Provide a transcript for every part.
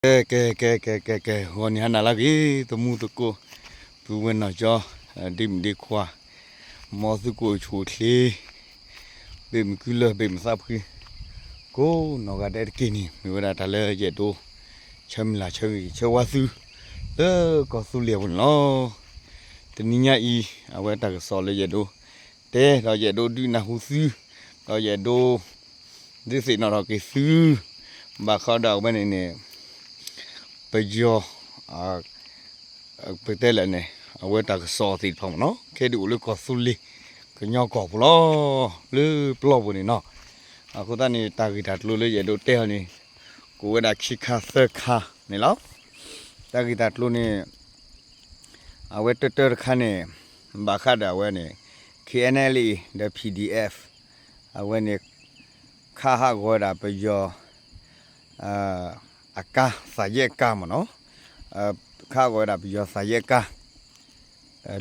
ကဲ ကဲ ကဲ ကဲ ကဲ ကဲ ဂီၤနံၤဟါနၤလၢအဂ့ၤ သမူသကိး ပုၢ်ဝဲၢ်နီၢ်ကၠီ ဒ့မုၣ်ဒ့ခွါ မ်သုကအိၣ်ဆူၣ်အိၣ်ချ့ ဘ့ၣ်မုၢ်ကုလၢ ဘ့ၣ်မုၢ်သးဖှံ ကိးနီၢ်ဂၤဒဲးတက့ၢ်န့ၣ် မ့ၢ်ဝဲဒၣ်တၢ်လၢယအဲၣ်ဒိး ဆၢမုၢ်လၢ်ဆၢဂ့ၤဆၢဝါသု လၢကီၢ်သူလ့ၤအပူၤန့ၣ်လီၤ. တနံၤညါအံၤ အဝဲတၢ်ကစီၣ်လၢယအဲၣ်ဒိး တဲဒီးယအဲၣ်ဒိးဒုးနၢ်ဟူသု ဒီးယအဲၣ်ဒိး ဒုးသ့ၣ်နီၣ်ထီၣ်က့ၤသု ဘၣ်ဃးဒီးအဝဲန့ၣ်န့ၣ် ပယီၤ ပတဲလဲၣ်န့ၣ် အဝဲတၢ်ကစီၣ်သ့ၣ်တဖၣ်မ့ၢ်နီၤ ခဲဒုးအိၣ်လၢကီၢ်သူလ့ၤ ကညီကီၢ်ပူၤလီၤ. လၢပျီပူၤန့ၣ်နီၤ အဃိသတးန့ၣ် တၢ်ဂ့ၢ်တၢ်ကျိၤလၢယအဲၣ်ဒိးတဲအီၤန့ၣ် ကအိၣ်ဝဲဒၣ်ခံခါသၢခါန့ၣ်လီၤ. တၢ်ဂ့ၢ်တၢ်ကျိၤန့ၣ် အဝဲတၢတၢတခါန့ၣ် ဘၣ်ဃးဒီးအဝဲန့ၣ် K N L A ဒီး P D F အဝဲန့ၣ် ခးဟးဂီၤဝဲဒၣ်ပယီၤ အကါ သးယဲၢ်ကါမ့ၢ်နီၤ ခးဟးဂီၤဝဲဒၣ်ပယီၤသးယဲၢ်ကါ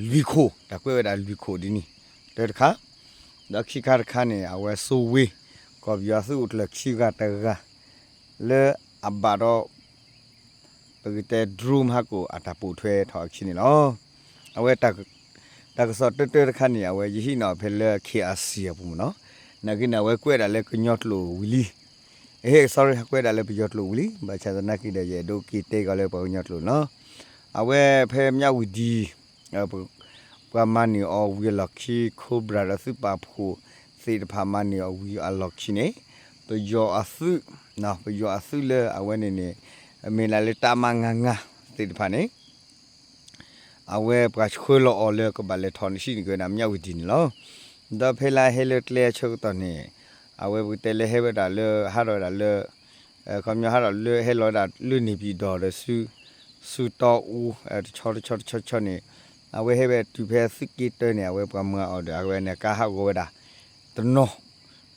လွံၢ်ခိၣ် တၢ်ကွဲးဝဲဒၣ်လွံၢ်ခိၣ်ဒ်န့ၣ် တၢတခါ ဒီးခံခါတခါန့ၣ် အဝဲစိဝ့ ကီၢ်ပယီၤသုးအိၣ်ကျၢၢ်ခံဂၤတဂၤ လၢအဘၣ်ဒီး ပကတဲ drone ဟးကိၣ်အတၢ်ပိာ်ထွဲထီၣ်အခံန့ၣ်လီၤ. အဝဲ တၢ်ကစီၣ်တၢတၢတခါန့ၣ် အဝဲယဟံးန့ၢ်အီၤဖဲလၢ K R C အပူၤမ့ၢ်နီၤ နာ်က့န့ၣ် အဝဲကွဲးဒၣ်လၢကညီကျိာ်ဝံၤလံ အဟဲ sorry ကွဲးဒၣ်လၢပယီၤကျိာ်ဝံၤလံ ဘၣ်ဆၣ်သနာ်က့ဒီး ယအဲၣ်ဒိးက့ၤတဲကီးလၢပှၤကညီကျိာ်လီၤ. အဝဲဖဲမၠးဝံၤဒံ ပှၤမၤန့ၢ်အီၤဝံၤအလီၢ်ခံ Cobra ဒီးသုးပာ်ဖှိၣ်သ့ၣ်တဖၣ်မၤန့ၢ်အီၤဝံၤအလီၢ်ခံန့ၣ် ပယီၤအသုး ပယီၤအသုးလၢအဝဲန့ၣ်န့ၣ် မ့ၢ်လၢတၢ်မၤငါငါသ့ၣ်တဖၣ်န့ၣ် အဝဲပှၤဆှၢလီၤအီၤလၢကဘၣ်လဲၤထီၣ်န့ၣ် ဟံးန့ၢ်က့ၤဝဲဒၣ်မၠးဝံၤဒံန့ၣ်လီၤ. ဒီးဖဲလၢအဟဲလၢကျဲအဆၢကတီၢ်န့ၣ် အဝဲပကတဲလၢဟဲဝဲဒၣ်လၢ ဟးထီၣ်ဝဲဒၣ်လၢ ခီပညီဟးထီၣ်လၢဟဲလီၤဝဲဒၣ်လၢန့ၣ်ပၠံၣ်တီၢ်ဒီးဆူ ဆူတီအူ တဆီတဆီတဆီတဆီန့ၣ် အဝဲဟဲဝဲတုၤဖဲသုးက့တၢန့ၣ် အဝဲပှၤမၤအီၤဒီး အဝဲန့ၣ်ကါဟးဂီၤဝဲဒၣ် တနီၤ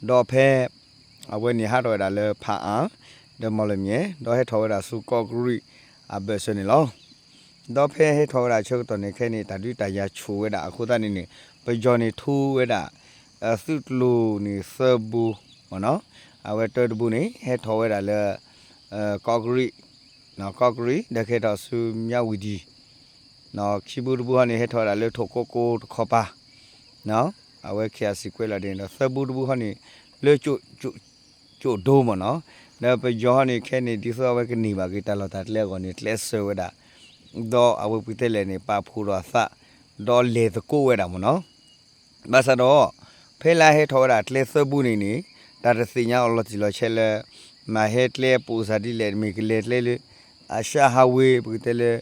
ဒီးဖဲ အဝဲန့ၣ်ဟးထီၣ်ဝဲဒၣ်လၢဖးအါ ဒီးမီၢ်လမၠဲၣ် ဒီးဟဲထီၣ်ဝဲဒၣ်ဆူကီၢ်ကရံၣ်အဘၢၣ်စၢၤန့ၣ်လီၤ. ဒီးဖဲဟဲထီၣ်ဝဲဒၣ်ဆၢကတီၢ်န့ၣ် ခဲန့ၣ် တၢ်ဒုးတၢ်ယၤဆိၣ်ဝဲဒၣ်အဃိသတးန့ၣ်န့ၣ် ပယီၤန့ၣ်ထူဝဲဒၣ် သုးကျိၤန့ၣ်သၢဘိမ့ၢ်နီၤ အဝဲတၢတဘိန့ၣ် ဟဲထီၣ်ဝဲဒၣ်လၢ ကီၢ်ကရံၣ် ကီၢ်ကရံၣ် ဒီးကဟဲထီၣ်ဆူမၠးဝံၤဒံ ခံဘိတဘိဟီန့ၣ် ဟဲထီၣ်ဝဲဒၣ်လၢထိၣ်ကိကိတခီပၤ အဝဲ K R C ကွဲးလီၤဒ်န့ၣ်ဒီး သၢဘိတဘိဟီန့ၣ် လၢ ကၠိၣ်ဒိမ့ၢ်နီၤ ဒီးပယီၤဟီန့ၣ် ခဲန့ၣ် ဒ်သိးအဝဲကန့ၢ်ဘၣ်က့ၤတၢ်လီၢ်တၢ်ကျဲအဂီၢ်န့ၣ် ကျဲးစၢးဝဲဒၣ် ဒီးအဝဲပကတဲလဲၣ်န့ၣ် ပာ်ဖှိၣ်ဒီးအသး ဒီးလဲၤသကိးဝဲဒၣ်မ့ၢ်နီၤ ဘၣ်ဆၣ်ဒီး ဖဲလၢအဟဲထီၣ်ဝဲဒၣ်ကျဲသၢဘိန့ၣ်န့ၣ် တၢ်တသ့ၣ်ညါအီၤလီၤတံၢ်လီၤဆဲးလၢ မ့ၢ်ဟဲကျဲပိာ်စၢ်ဒ်လဲၣ် မ့ၢ်ကလဲၤကျဲလၢ အရှါဟးဝ့ ပကတဲလၢ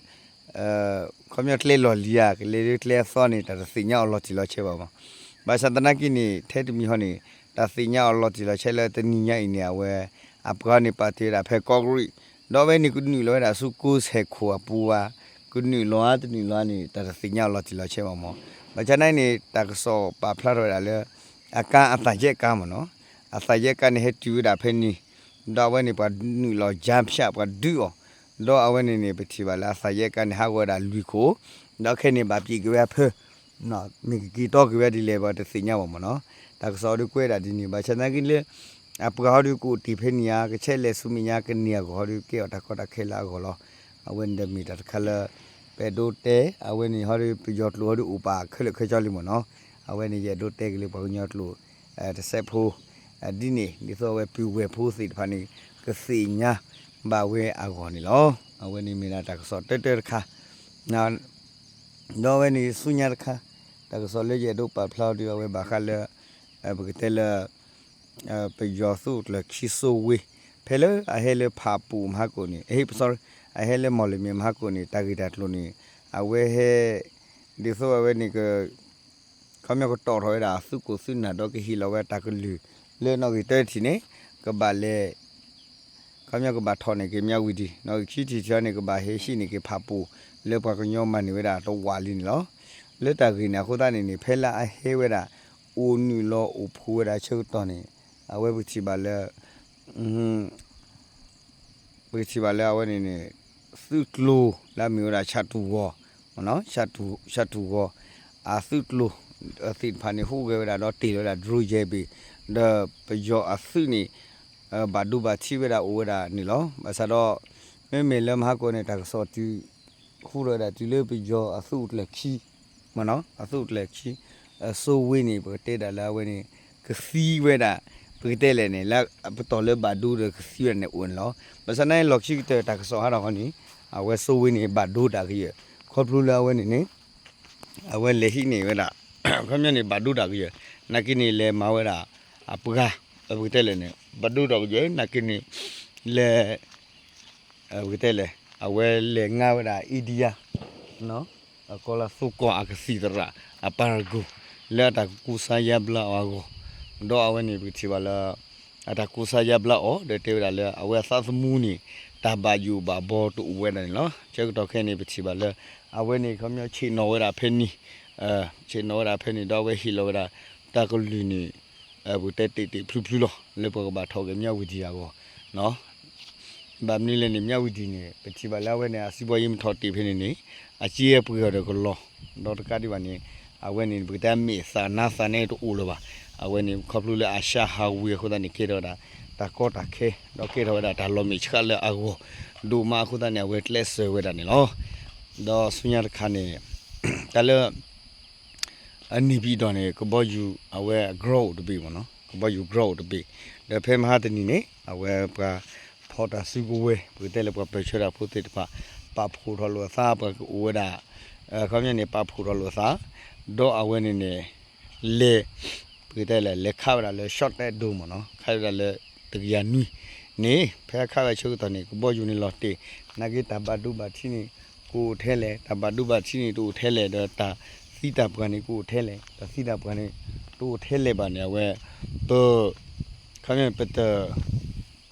ခီပညီကျဲလီၢ်လံၤဧါ ကလဲၤလၢကျဲအသီန့ၣ် တၢ်တသ့ၣ်ညါအီၤလီၤတံၢ်လီၤဆဲးဘၣ်မး. ဘၣ်ဆၣ်သနာ်က့န့ၣ် ထဲတမံၤဟီန့ၣ် တၢ်သ့ၣ်ညါအီၤလီၤတံၢ်လီၤဆဲးလၢတနံၤညါအံၤန့ၣ် အဝဲ အပှၤန့ၣ်ပာ်တ့ၢ်ဝဲဒၣ်ဖဲကီၢ်ကရံၣ် ဒီးအဝဲန့ၣ်ကနုာ်လီၤဝဲဒၣ်ဆူကိးဆဲးခိၣ်အပူၤဧါ ကနုာ်လီၤဧါတနုာ်လီၤဧါန့ၣ် တၢ်တသ့ၣ်ညါအီၤလီၤတံၢ်လီၤဆဲးဘၣ်မး. ဘၣ်ဆၣ်သနာ်က့န့ၣ် တၢ်ကစီၣ်ပာ်ဖျါထီၣ်ဝဲဒၣ်လၢ အကါအသးယဲၢ်ကါမ့ၢ်နီၤ အသးယဲၢ်ကါန့ၣ်ဟဲတုၤဝဲဒၣ်ဖဲန့ၣ် ဒီးအဝဲန့ၣ်ပှၤနုာ်လီၤ jump shot ပှၤဒုးအီၤ ဒီးအဝဲန့ၣ်န့ၣ် ပထံၣ်ဘၣ်လၢအသးယဲၢ်ကါန့ၣ် ဟးဂီၤဝဲဒၣ်လွံၢ်ခိၣ် ဒီးခဲန့ၣ်ဘၣ်ပံးက့ၤဝဲအဖၢ မ့ၢ်ကက့ၤတီက့ၤဝဲဒ်လဲၣ် ပှၤတသ့ၣ်ညါဘၣ်မ့ၢ်နီၤ. တၢ်ကစီၣ်ဒုးကွဲးဒၣ်ဒ်န့ၣ် ဘၣ်ဆၣ်သနာ်က့လၢ အပှၤဟီဒုးကအိၣ်တ့ၢ်ဖဲန့ၣ်ဧါ ကဆဲးလဲၤဆူမဲာ်ညါ ကန့ၢ်အဂီၢ်ဟီဒုးကဲအီၤတၢ်ကီတၢ်ခဲလၢအဂီၢ်လီၤ. အဝဲန့ၣ်ဒီးမ့ၢ်တၢ်တခါလၢ ပအဲၣ်ဒိးတဲ အဝဲန့ၣ်ဟီဒုး ပယီၤကျိာ်ဟီဒုးအိၣ်ပာ်ခဲလၢာ်ခဲဆ့လံမ့ၢ်နီၤ. အဝဲန့ၣ်ယအဲၣ်ဒိးတဲက့ၤလၢပှၤကညီကျိာ် တစဲးဖိ ဒ်န့ၣ် ဒ်သိးအဝဲပုၢ်ဝဲၢ်ဖိသ့ၣ်တဖၣ်န့ၣ် ကသ့ၣ်ညါဘၣ်ဝဲအဂီၢ်န့ၣ်လီၤ. အဝဲန့ၣ်မ့ၢ်ဒၣ်တၢ်ကစီၣ်တၢတၢတခါ ဒီးအဝဲန့ၣ်ဆူညါတခါ တၢ်ကစီၣ်လၢယအဲၣ်ဒိးပာ်ဖျါအီၤဒုး အဝဲဘၣ်ဃးလၢ ပကတဲလၢ ပယီၤသုးအိၣ်ကျၢၢ်ခံစိဝ့ ဖဲလၢအဟဲလၢဖးပူၤမဟါကိၣ်န့ၣ် sorry အဟဲလၢမီၢ်လမၠဲၣ်မဟါကိၣ်န့ၣ် တၢ်ဂ့ၢ်တၢ်ကျိၤန့ၣ် အဝဲဟဲ ဒ်သိးအဝဲန့ၣ်က ခီပညီကတီၢ်ထီၣ်ဝဲဒၣ်အသုးခိၣ်သုးနၢ်ဒီးကဟ့ၣ်လီၤဝဲတၢ်ကလုၢ် လၢနီၣ်ဂံၢ်တၢတထံၣ်န့ၣ် ကဘၣ်လဲၤ ခီပညီကဘၣ်ထီၣ်န့ၢ်က့ၤမၠးဝံၤဒံး နီၣ်ဂံၢ်ခံထံၣ်ထံၣ်န့ၣ် ကဘၣ်ဟဲဟံးန့ၢ်က့ၤဖးပူၤ လၢပှၤကညီမၤန့ၢ်ဝဲဒၣ်တဝာ်လံန့ၣ်လီၤ. လၢတၢ်ဂ့ၢ်န့ၣ်အဃိသတးန့ၣ်န့ၣ် ဖဲလၢအဟဲဝဲဒၣ် အိၣ်နုာ်လီၤအိၣ်ဖှိၣ်ဝဲဒၣ်ဆၢကတီၢ်န့ၣ် အဝဲပကထံၣ်ဘၣ်လၢ ပကထံၣ်ဘၣ်လၢအဝဲန့ၣ်န့ၣ် သုးကျိၤလၢအမ့ၢ်ဝဲဒၣ် ဆၣ်တူၢ်ဂီၤ ဆၣ်တူၢ်ဂီၤ အသုးကျိၤသ့ၣ်တဖၣ်န့ၣ် ဟူးဂဲၤဝဲဒၣ်ဒီးတ့ၢ်လီၤဝဲဒၣ် drone ယဲၢ်ဘ့ၣ် ဒီးပယီၤအသုးန့ၣ် ဘၣ်ဒိဘၣ်ထံးဝဲဒၣ်အိၣ်ဝဲဒၣ်န့ၣ်လီၤ. ဘၣ်ဆၣ်ဒီး မ့မ့ၢ်လၢမဟါကိးန့ၣ် တၢ်ကစီၣ်တုၤ ဟူထီၣ်ဝဲဒၣ်တုၤလၢပယီၤအသုးအိၣ်ကျၢၢ်ခံ, မ့ၢ်နီၤ အသုးအိၣ်ကျၢၢ်ခံ, အစိဝ့န့ၣ် ပကတဲဒၣ်လၢအဝဲန့ၣ် ကသံဝဲဒၣ် ပကတဲလဲၣ်န့ၣ် လၢပတီၢ်လၢဘၣ်ဒိဒီးကသံဝဲဒၣ်န့ၣ်အိၣ်န့ၣ်လီၤ. ဘၣ်ဆၣ်သနာ်က့ လီၢ်ခံကတၢၢ်တၢ်ကစီၣ်ဟးထီၣ်ဃီန့ၣ် အဝဲစိဝ့န့ၣ် ဘၣ်ဒိတၢ်ကယၢၢ် ခီဖျိလၢအဝဲန့ၣ်န့ၣ် အဝဲလဲၤဟံးန့ၢ်ဝဲဒၣ် ခီပညီန့ၣ် ဘၣ်ဒိတၢ်ကယၢၢ် နာ်က့န့ၣ် လဲၤမၤဝဲဒၣ် အပှၤ ပကတဲလဲၣ်န့ၣ် ဘၣ်ဒိတၢ်ကယၢၢ် နာ်က့န့ၣ် လဲၤ ပကတဲလဲၣ် အဝဲလဲၤငါဝဲဒၣ် India ကီၢ်လၢသိကီၢ်အကသံၣ်သရၣ် အပၤရဂိၢ် လၢအတၢ်ကကူစါယါဘျါအီၤအဂီၢ်, ဒီးအဝဲန့ၣ် ပကထံၣ်ဘၣ်လၢ အတၢ်ကူစါယါဘျါအီၤ ဒီးတဲဝဲဒၣ်လၢ အဝဲအသးသမူန့ၣ် တၢ်ဘၣ်ယိၣ်ဘၣ်ဘီတအိၣ်ဝဲဒၣ်န့ၣ်လီၤ. ဆၢကတီၢ်ခဲအံၤန့ၣ် ပထံၣ်ဘၣ်လၢ အဝဲန့ၣ် ခီပညီဆ့ၣ်နီၤဝဲဒၣ်ဖဲန့ၣ်, ဆ့ၣ်နီၤဝဲဒၣ်ဖဲန့ၣ် ဒီးအဝဲဟ့ၣ်လီၤဝဲဒၣ် တၢ်ကလုၢ်န့ၣ် ပကတဲတ့ၢ်တ့ၢ်ဖျုဖျုလီၤ လၢပကဘၣ်ထီၣ်က့ၤ မြဝတီ အဂီၢ် ဘၣ်မနုၤလဲၣ်န့ၣ် မြဝတီ န့ၣ် ပထံၣ်ဘၣ်လၢအဝဲန့ၣ် အစီးပွားရေး မ့ၢ်ထီၣ်တ့ၢ်ဖဲန့ၣ်န့ၣ် အစ့ပှဲၤအီၤဒီးကလီၤ, ဒီးတကးဒံးဘၣ်န့ၣ် အဝဲန့ၣ် ပကတဲအမဲာ်သၣ်နါသၣ်န့ၣ်တအိၣ်လၢၤဘၣ်. အဝဲန့ၣ် ခီဖျိလၢ အာရှ highway အဃိသတးန့ၣ် ကဲထီၣ်ဝဲဒၣ် တၢ်ကီတၢ်ခဲ ဒီးကဲထီၣ်ဝဲဒၣ်တၢ်လီၤမဲာ်ဆှးလၢအဂီၢ် ဒိၣ်မးအဃိသတးန့ၣ် အဝဲကျဲးစၢးဝဲဒၣ်န့ၣ်လီၤ. ဒီးဆူညါတခါန့ၣ် တၢ်လၢ အန့ၣ်ပံၤဒီးန့ၣ် ကဘီယူၤ အဝဲ ground အိၣ်တဘ့ၣ်မ့ၢ်နီၤ, ကဘီယူၤ ground အိၣ်တဘ့ၣ်, ဒီးဖဲမဟါတနံၤန့ၣ် အဝဲပှၤဖီၣ်တၢ်စုကဝဲၤ ပကတဲလၢပှၤပၢၢ်ဆၢတၢ်ဖိသ့ၣ်တဖၣ် ပာ်ဖှိၣ်ထီၣ်လိာ်အသး ပှၤကအိၣ်ဝဲဒၣ် ခီပညီန့ၣ် ပာ်ဖှိၣ်ထီၣ်လိာ်အသး, ဒီးအဝဲန့ၣ်န့ၣ် လဲၤ ပကတဲလဲၣ် လဲၤခးဝဲဒၣ်လၢ ရှီၣ်တဲဒိၣ်မ့ၢ်နီၤ, ခးဝဲဒၣ်လၢ တကယၤနွံ န့ၣ် ဖဲအခးဝဲဆၢကတီၢ်န့ၣ် ကဘီယူၤန့ၣ်လီၤတဲာ်, နာ်က့တၢ်ဘၣ်ဒိဘၣ်ထံးန့ၣ် ကအိၣ်ထဲလဲၣ်, တၢ်ဘၣ်ဒိဘၣ်ထံးန့ၣ် တအိၣ်ထဲလဲၣ်, ဒီးတၢ်သံတၢ်ပှၢ်န့ၣ် ကအိၣ်ထဲလဲၣ်, တၢ်သံတၢ်ပှၢ်န့ၣ် တအိၣ်ထဲလဲၣ်ဘၣ်န့ၣ် အဝဲ ပ ခီပညီ ပတ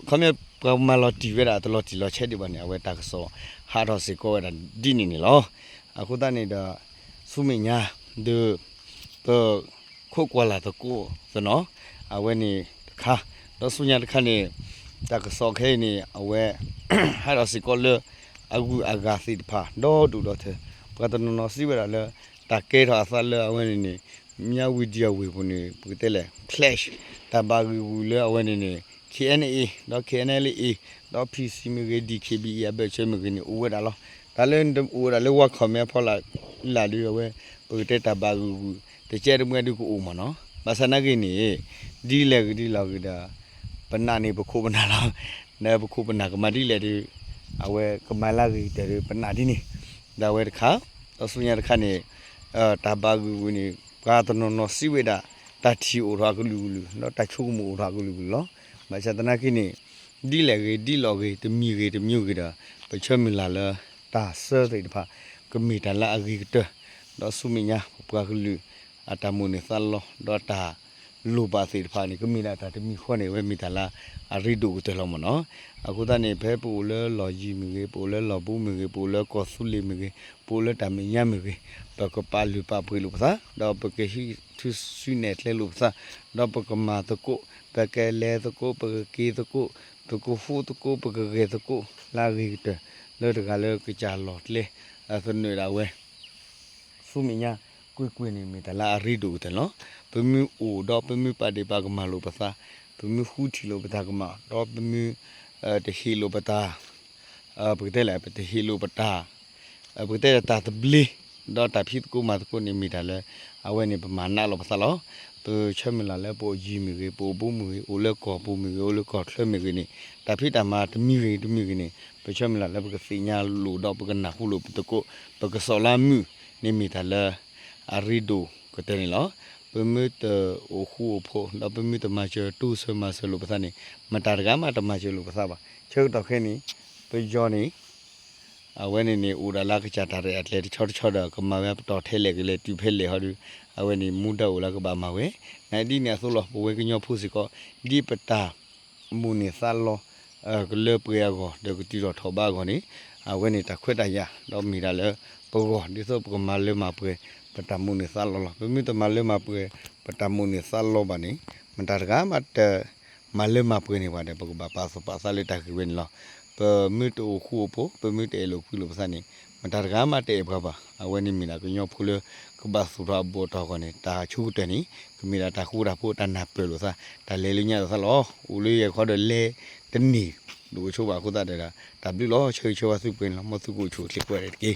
ခီပညီ ပှၤမၤလီၤတံၢ်ဝဲဒၣ်တလီၤတံၢ်လီၤဆဲးဒံးဘၣ်န့ၣ် အဝဲတၢ်ကစီၣ်ဟးထီၣ်စ့ၢ်ကီးဝဲဒၣ်ဒ်န့ၣ်န့ၣ်လီၤ. အဃိသတးန့ၣ်ဒီး ဆူမဲာ်ညါ ဒီး ပ ခိးကွၢ်လၢ်သကိးသနီၤ အဝဲန့ၣ်တခါ, ဒီးဆူညါတခါန့ၣ် တၢ်ကစီၣ်ခဲအံၤန့ၣ် အဝဲ ဟးထီၣ်စ့ၢ်ကီးလၢ အဂုၤအဂၤသ့ၣ်တဖၣ် ဒီဒူၣ်ဒီထၢ ပှၤတနီၤနီၤစံးဝဲဒၣ်လၢ တၢ်ကဲထီၣ်အသးလၢအဝဲန့ၣ်န့ၣ် မြဝတီ အဝ့ၢ်ပူၤန့ၣ် ပကတဲလဲၣ် clash တၢ်ဘၣ်ဂုာ်ဂုာ်လၢအဝဲန့ၣ်န့ၣ် K N A ဒီး K N L A ဒီး P C မ့ၢ်ဂ့ၤ D K B A အဘၢၣ်စၢၤမ့ၢ်ဂ့ၤန့ၣ် အိၣ်ဝဲဒၣ်လီၤ. တၢ်လၢအိၣ်ဝဲဒၣ်လၢ ဝါခီၣ်မဲအဖီလာ်လၢ်ဒီး အဝဲ ပကတဲတၢ်ဘၣ်ဂုာ်ဂုာ် တကဲတမှဲဒုးကအိၣ်မ့ၢ်နီၤ. ဘၣ်ဆၣ်နာ်က့န့ၣ် ဒ်လဲၣ်ဂ့ၤဒ်လဲၣ်ဂ့ၤဒီး ပနာ်န့ၣ်ပခိၣ်ပနၢ်လီၤ. ဒီးပခိၣ်ပနၢ်ကမၤဒ်လဲၣ်ဒီး အဝဲကမၤလၢအဂ့ၤကတၢၢ်ဒီး ပနာ်ဒ်န့ၣ် ဒီးအဝဲတခါ ဒီးဆူညါတခါန့ၣ် တၢ်ဘၣ်ဂုာ်ဂုာ်န့ၣ် ပှၤတနီၤနီၤစံးဝဲဒၣ် တၢ်ထံၣ်အိၣ်ထီၣ်အကလုာ်ကလုာ် ဒီးတၢ်ဆိကမိၣ်အိၣ်ထီၣ်အကလုာ်ကလုာ်လီၤ. ဘၣ်ဆၣ်သနာ်က့န့ၣ် ဒ်လဲၣ်ဂ့ၤဒ်လဲၣ်ဂ့ၤ တမံၤဂ့ၤတမံၤဂ့ၤဒီး ပဆၢမုၢ်လၢ်လၢ တၢ်ဆၢသ့ၣ်တဖၣ် ကမ့ၢ်တၢ်လၢအဂ့ၤကတၢၢ် ဒီးဆူမဲာ်ညါ ပပှၤကလုာ် အတၢ်မိၣ်န့ၢ်သးလီ ဒီးတၢ်လိၣ်ဘၣ်သ့ၣ်တဖၣ်န့ၣ် ကမ့ၢ်ဒၣ်တၢ်တမံၤဃီန့ၣ် အဝဲမ့ၢ်တၢ်လၢအရ့ဒိၣ်ကတၢၢ်လီၤမ့ၢ်နီၤ. အဃိသတးန့ၣ် ဖဲပအိၣ်လၢလီၢ်ယံၤမ့ၢ်ဂ့ၤ, ပအိၣ်လၢလီၢ်ဘူးမ့ၢ်ဂ့ၤ, ပအိၣ်လၢကီၢ်သူလ့ၤမ့ၢ်ဂ့ၤ, ပအိၣ်လၢတၢ်မဲာ်ညါမ့ၢ်ဂ့ၤ, ပကပာ်လုၢ်ပာ်ပှ့ၤလိာ်ပသး, ဒီးပကဟံးထုးစုနဲၣ်ကျဲလိာ်ပသး, ဒီးပကမၤသကိး, ပကလဲၤသကိး, ပကက့ၤသကိး, ပကဃူသကိး, ပကဂဲၤသကိး လၢအဂ့ၤကတၢၢ်, လၢတဂၤလၢကစၢ်လီၢ်ကျဲ သနၢၣ်ဒၣ်ဝဲ ဆူမဲာ်ညါ ကွ့ၢ်ကွ့ၢ်န့ၣ် မ့ၢ်တၢ်လၢအရ့ဒိၣ်ကတၢၢ်လီၤ. ပမ့ၢ်အိၣ်ဒီးပမ့ၢ်ပာ်ဒ့ၣ်ပာ်ကမၣ်လိာ်ပသး, ပမ့ၢ်ဃုထံၣ်လိာ်ပတၢ်ကမၣ်, ဒီးပမ့ၢ် တဟ့ၣ်လိာ်ပတၢ် ပကတဲလဲၣ် ပတဟ့ၣ်လိာ်ပတၢ် ပကတဲတၢ်သဘျ့, ဒီးတၢ်ဖံးသကိးမၤသကိးန့ၣ်မ့ၢ်တၢ်လၢ အဝဲန့ၣ်ပမၤနးလိာ်ပသးလီၤ. ပဆၢမုၢ်လၢ်လၢပအိၣ်ယံၤမ့ၢ်ဂ့ၤ, ပအိၣ်ဘူးမ့ၢ်ဂ့ၤ, အိၣ်လၢကီၢ်ပူၤမ့ၢ်ဂ့ၤ, အိၣ်လၢကီၢ်ချၢမ့ၢ်ဂ့ၤန့ၣ် တၢ်ဖံးတၢ်မၤတမံၤဂ့ၤတမံၤဂ့ၤန့ၣ် ပဆၢမုၢ်လၢ်လၢပကသ့ၣ်ညါလိာ်ဒီးပကနၢ်ဟူလိာ်ပသကိး ပကစီၣ်လၢမုာ်န့ၣ်မ့ၢ်တၢ်လၢ အရ့ဒိၣ်ကတၢၢ်န့ၣ်လီၤ. ပမ့ၢ်တအိၣ်ဃူအိၣ်ဖိး ဒီးပမ့ၢ်တမၤစၢၤတူၢ်ဆၢမၤစၢၤလိာ်ပသးန့ၣ် မတၤတဂၤမးတမၤစၢၤလိာ်ပသးဘၣ်. ဆၢကတီၢ်ခဲအံၤန့ၣ် ပယီၤန့ၣ် အဝဲန့ၣ်န့ၣ် အိၣ်ဒၣ်လၢကစၢ်တၢ်ရဲၣ်အကျဲတဆီတဆီဒီး ကမၤဝဲပတီၢ်ထဲလဲၣ်ကလဲၤတုၤဖဲလဲၣ်ဟီဒီး အဝဲန့ၣ်မူဒါအိၣ်လၢကဘၣ်မၤဝဲ နာ်ဒ်န့ၣ်အသိးလီၤ. ပဝဲကညီဖိစ့ၢ်ကီး ဒ်ပတၢ် မိၣ်န့ၢ်သးလီ ကလၢပှဲၤအဂီၢ် ဒီးကတုၤထီၣ်ထီၣ်ဘးအဂီၢ်န့ၣ် အဝဲန့ၣ်တၢ်ခွဲးတၢ်ယာ် ဒီးမ့ၢ်ဒၣ်လၢပဂီၢ် ဒ်သိးပကမၤလၢမၤပှဲၤ ပတၢ်မိၣ်န့ၢ်သးလီလီၤ. ပမ့ၢ်တမၤလၢမၤပှဲၤ ပတၢ်မိၣ်န့ၢ်သးလီဘၣ်န့ၣ် မတၤတဂၤမးတ မၤလၢမၤပှဲၤန့ၢ်ပှၤဒီး ပကဘၣ်ပာ်သူၣ်ပာ်သးလၢတၢ်ဂ့ၢ်ဝဲန့ၣ်လီၤ. ပမ့ၢ်တအိၣ်ဃူအိၣ်ဖိး ပမ့ၢ်တအဲၣ်လိာ်ကွံလိာ်ပသးန့ၣ် မတၤတဂၤမးတအဲၣ်ပှၤဘၣ်. အဝဲန့ၣ်မ့ၢ်ဒၣ်ကညီဖိလၢ ကဘၣ်သူၣ်ထီၣ်အဘူးအတီၢ်အဂီၢ်န့ၣ် တၢ်ဆိကတၢၢ်န့ၣ် ကမ့ၢ်ဒၣ်တၢ်ဃူတၢ်ဖိး တၢ်နၢ်ပၢၢ်လိာ်သး တၢ်လဲၤလၢညါလိာ်သးလီၤ. အိၣ်လၢယဲၢ်ခီဒီးလဲၤတန့ၢ် ဒိၣ်ကဆိဘၣ်အဃိသတးဒီး တၢ်ဘျုးလီၤ ဆၢဂ့ၤဆၢဝါသုပှဲၤန့ၣ်လီၤ မ်သုကအိၣ်ဆူၣ်အိၣ်ချ့ကိးဂၤဒဲးတက့ၢ်.